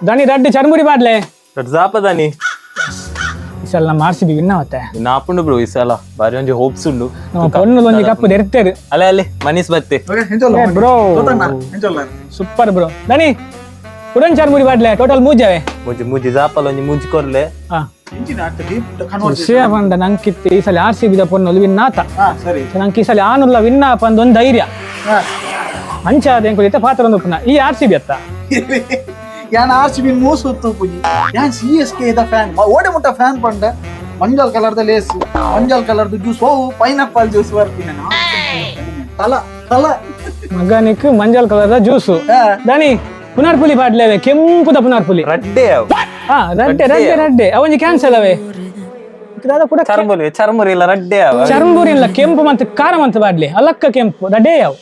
ದನಿ ರಡ್ಡ್ ಚರ್ಮುರಿ ಪಾಡ್ಲೆ. ರಡ್ಡ್ ಜಾಪ ದನಿ. ಈ ಸಲ ನಮ್ಮ ಆರ್ ಸಿ ಬಿ ವಿನ್ ಆವತ್ತೆ. ಇನ್ನು ಆಪುಂಡು ಬ್ರೋ, ಈ ಸಲ ಬಾರಿ ಒಂಜಿ ಹೋಪ್ಸ್ ಉಂಡು. ನಮ್ಮ ಪೊಣ್ಣು ಒಂಜಿ ಕಪ್ಪು ದೆರ್ತೇರು. ಅಲ್ಲೇ ಅಲ್ಲೇ ಮನೀಶ್ ಬತ್ತೆ. Bro, super bro. ದನಿ, ಕುಡನ್ ಚರ್ಮುರಿ ಪಾಡ್ಲೆ. ಟೋಟಲ್ ಮೂಜವೆ. ಮೂಜಿ ಮೂಜಿ ಜಾಪಲ, ಒಂಜಿ ಮೂಜಿ ಕೊರ್ಲೆ. ಹಾ, ವಿಷಯ ಪಂಡ ನಂಕಿತ್ತು ಈ ಸಲ ಆರ್ ಸಿ ಬಿದ ಪೊಣ್ಣು ವಿನ್ ಆತ. ಸರಿ. ನಂಗೆ ಈ ಸಲ ಆನುಲ್ಲ ವಿನ್ ಆಪಂದ್ ಒಂದು ಧೈರ್ಯ. ಅಂಚ ಅದೇನ್ ಪಾತ್ರ ಒಂದು ಉಪ್ಪುನ. ಈ ಆರ್ ಸಿ ಬಿ ಅತ್ತ? ಯಾನ್ ಆರ್ ಸಿ ಬಿ ಮೂಸು ತೂಪುಜಿ. ಯಾನ್ ಸಿ ಎಸ್ ಕೆ ದ ಫ್ಯಾನ್. ಓಡೆ ಮುಟ್ಟ ಫ್ಯಾನ್ ಪಂಡ, ಮಂಜಲ್ ಕಲರ್ ದ ಲೇಸ್, ಮಂಜಲ್ ಕಲರ್ ದ ಜ್ಯೂಸ್, ಓ ಪೈನಾಪಲ್ ಜ್ಯೂಸ್ ಬರ್ಪಿನ ತಲ ತಲ. ಮಗನಿಕ್ ಮಂಜಲ್ ಕಲರ್ the juice. ದನಿ, ಪುನರ್ಪುಲಿ ಪಾಡ್ಲೇವೆ, ಕೆಂಪುದ ಪುನರ್ಪುಲಿ. ರಡ್ಡೆ ಅವು. ಹಾ, ರಡ್ಡೆ ರಡ್ಡೆ ರಡ್ಡೆ. ಅವೊಂಜಿ ಕ್ಯಾನ್ಸಲ್ ಅವೇ ದಾದ ಕೂಡ. ಚರ್ಮುರಿ ಚರ್ಮುರಿ ಇಲ್ಲ, ರಡ್ಡೆ ಅವ. ಚರ್ಂಬೂರಿ ಇಲ್ಲ, ಕೆಂಪು ಮತ್ತು ಖಾರ ಮಂತ್ ಬಾಡ್ಲಿ ಅಲಕ್ಕ ಕೆಂಪು ರಡ್ಡೆ ಅವು.